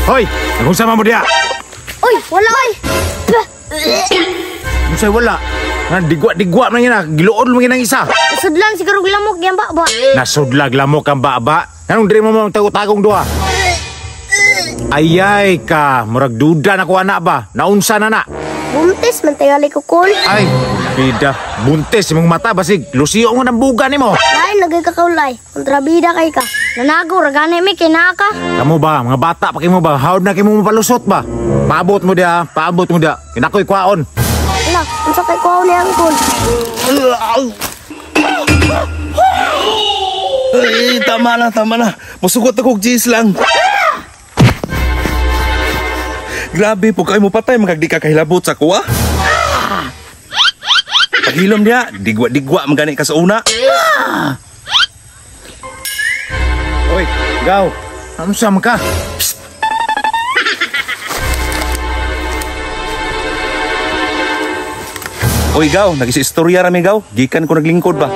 Hoy, nagunsa man mo diha? Uy, wala oy. Unsay wala? Nga digwa-digwa man yun, giluod man yun ang isa. Sudlan siguro lamok yang ba. Nasudlag lamok ang baba. Anong diri mo mong tagong duha? Ayay ka, murag duda na ko anak ba? Naunsa na na. Buntis man tingali ko kol. Ay, bida, buntis imong mata basig lusiyo mo ng buga nimo. Lain lagi ka kaulay. Kontrabida kay ka. Nanago ra gani mi kay naa ka. Kamo ba, mga bata pa kimo ba? Hawd na kimo mapalusot ba? Paabot mo diha, paabot mo diha. Kinakoy kwaon. Ala, unsa kay kuwaon ni angkol? Ay, tama na, tama na. Musugot ako og cheese lang. Grabe po kayo mo patay, magagdi ka kahilabot sa kuwa. Paghilom niya, digwa-digwa magani ka sa una. Oy, gaw. Unsa man ka? Psst. Oy, gaw, nagisi-istorya ra mi gaw. Gikan ko naglingkod ba.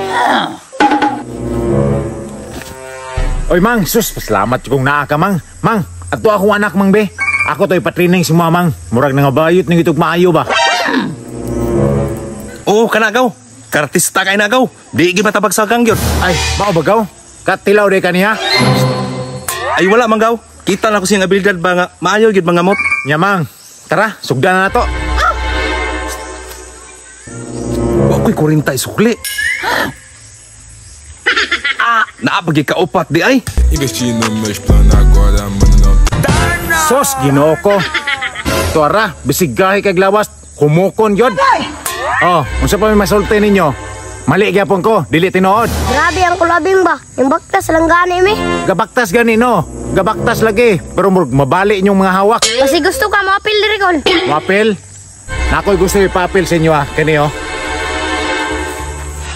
Oy, mang, sus, pasalamat kung naa ka, mang. Mang, ato akong anak, mang be. Ako to'y patraining si mga mang. Murag nangabayot ng itog maayo ba? Oo, kana gaw. Kartista kay na gaw. Di gi matabagsagang gyud. Ay, mao ba gaw? Katilaw di kaniya. Ay wala man gaw. Kita na ko siyang abilidad ba nga maayo gyud mangamot. Nya mang, tara, sugdan na nato. Wa ko'y 40 isukli. Ah, naapagi ka upat di ay. Investindo meus planos agora, mano, não Sos, Ginoo ko. Tuara, bisig gahi kag lawas, humukon yun. Oh, unsa pa may masulti ninyo? Mali gyapon ko, dili tinuod. Grabe ang kulabing ba. Yung baktas lang gani mi. Gabaktas gani no. Gabaktas lagi, pero murag mabali inyong mga hawak. Kasi gusto ka moapil diri kol. Mapil? Nakoy gusto ipapil sa inyo ah, kani oh.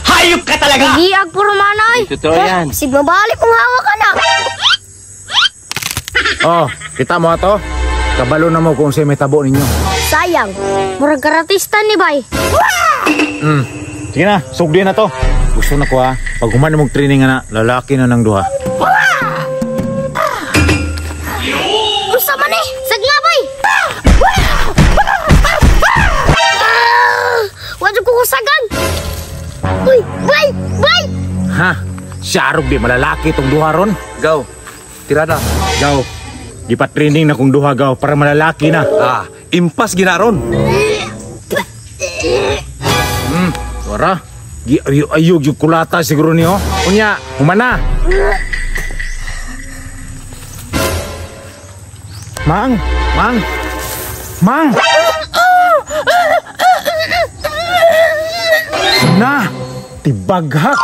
Hayop ka talaga! Giag puro manay. Totoo yan. Sig mabalik mong hawak anak. Oh, kita mo ato? Kabalo na mo kung sa'y may tabo ninyo. Sayang. Murag karatista ni bay. Sige na, sugdi na to. Gusto na ko ha. Pag human mong training na, lalaki na ng duha. Unsa man eh? Sag nga bay. Wa jud ko kusagan. Uy, bay, bay. Ha? Siyarog di malalaki tong duha ron. Gaw, tirada. Gaw, di pa training na kung duha gaw para malalaki na. Ah, impas ginaron. Wara, gi ayo ayo gyud kulata siguro niyo. Unya, humana. Mang, mang. Mang. Na, tibaghak.